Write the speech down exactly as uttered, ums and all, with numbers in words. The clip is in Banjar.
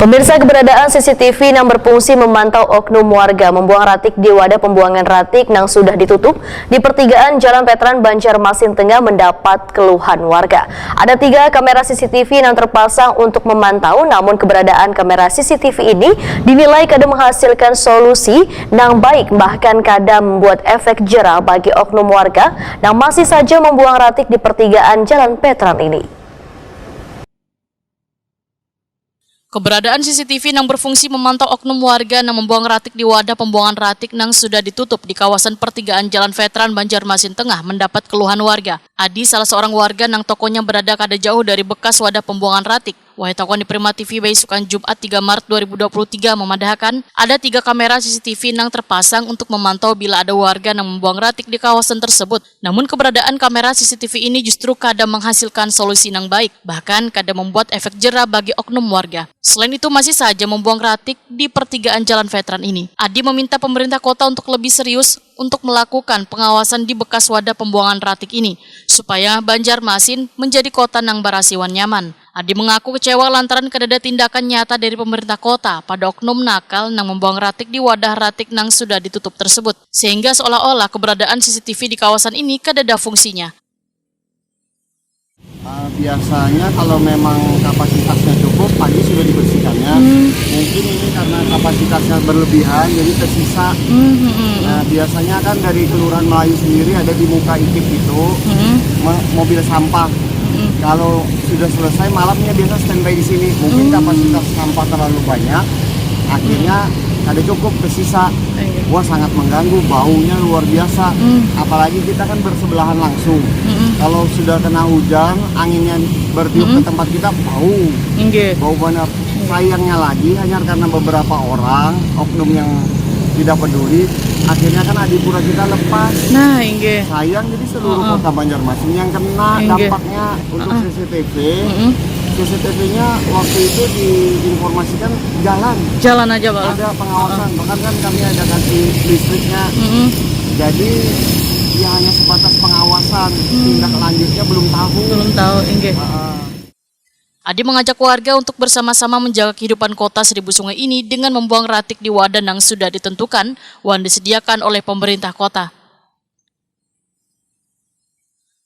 Pemirsa, keberadaan C C T V nang berfungsi memantau oknum warga membuang ratik di wadah pembuangan ratik nang sudah ditutup di pertigaan Jalan Petran, Banjarmasin Tengah mendapat keluhan warga. Ada tiga kamera C C T V nang terpasang untuk memantau, namun keberadaan kamera C C T V ini dinilai kada menghasilkan solusi nang baik, bahkan kada membuat efek jera bagi oknum warga nang masih saja membuang ratik di pertigaan Jalan Petran ini. Keberadaan C C T V nang berfungsi memantau oknum warga nang membuang ratik di wadah pembuangan ratik nang sudah ditutup di kawasan pertigaan Jalan Veteran, Banjarmasin Tengah, mendapat keluhan warga. Adi, salah seorang warga nang tokonya berada kada jauh dari bekas wadah pembuangan ratik, wahai tokon di Prima T V baisukan Jumat tiga Maret dua ribu dua puluh tiga, memadahakan ada tiga kamera C C T V nang terpasang untuk memantau bila ada warga nang membuang ratik di kawasan tersebut. Namun, keberadaan kamera C C T V ini justru kada menghasilkan solusi nang baik, bahkan kada membuat efek jera bagi oknum warga. Selain itu, masih saja membuang ratik di pertigaan Jalan Veteran ini. Adi meminta pemerintah kota untuk lebih serius untuk melakukan pengawasan di bekas wadah pembuangan ratik ini, supaya Banjarmasin menjadi kota nang barasi wan nyaman. Adi mengaku kecewa lantaran kadada tindakan nyata dari pemerintah kota pada oknum nakal nang membuang ratik di wadah ratik nang sudah ditutup tersebut, sehingga seolah-olah keberadaan C C T V di kawasan ini kadada fungsinya. Uh, biasanya kalau memang kapasitasnya cukup, pagi sudah dibersihkannya. Hmm. Mungkin ini karena kapasitasnya berlebihan, jadi tersisa. Hmm, hmm, hmm. Nah, biasanya kan dari Kelurahan Melayu sendiri ada di muka ikip itu, hmm, mobil sampah. Hmm. Kalau sudah selesai, malamnya biasa standby di sini. Mungkin, hmm, kapasitas sampah terlalu banyak, akhirnya, hmm, ada cukup tersisa. Iya. Wah, sangat mengganggu, baunya luar biasa. Hmm. Apalagi kita kan bersebelahan langsung. Hmm. Kalau sudah kena hujan, anginnya bertiup, hmm, ke tempat kita, bau. Inggih. Bau banget. Sayangnya lagi, hanya karena beberapa orang, oknum yang tidak peduli, akhirnya kan adipura kita lepas. Nah, inggih. Sayang, jadi seluruh, uh-uh, kota Banjarmasin yang kena, inggih, dampaknya untuk, uh-uh, C C T V. Mm-mm. C C T V-nya waktu itu diinformasikan jalan. Jalan aja, Pak. Ada pengawasan, uh-uh, bahkan kan kami ada kasih listriknya. Mm-mm. Jadi, ya hanya sebatas pengawasan, hmm, tindak lanjutnya belum tahu. Belum tahu, inggih. Uh-uh. Adi mengajak warga untuk bersama-sama menjaga kehidupan kota Seribu Sungai ini dengan membuang ratik di wadah nang sudah ditentukan wan disediakan oleh pemerintah kota.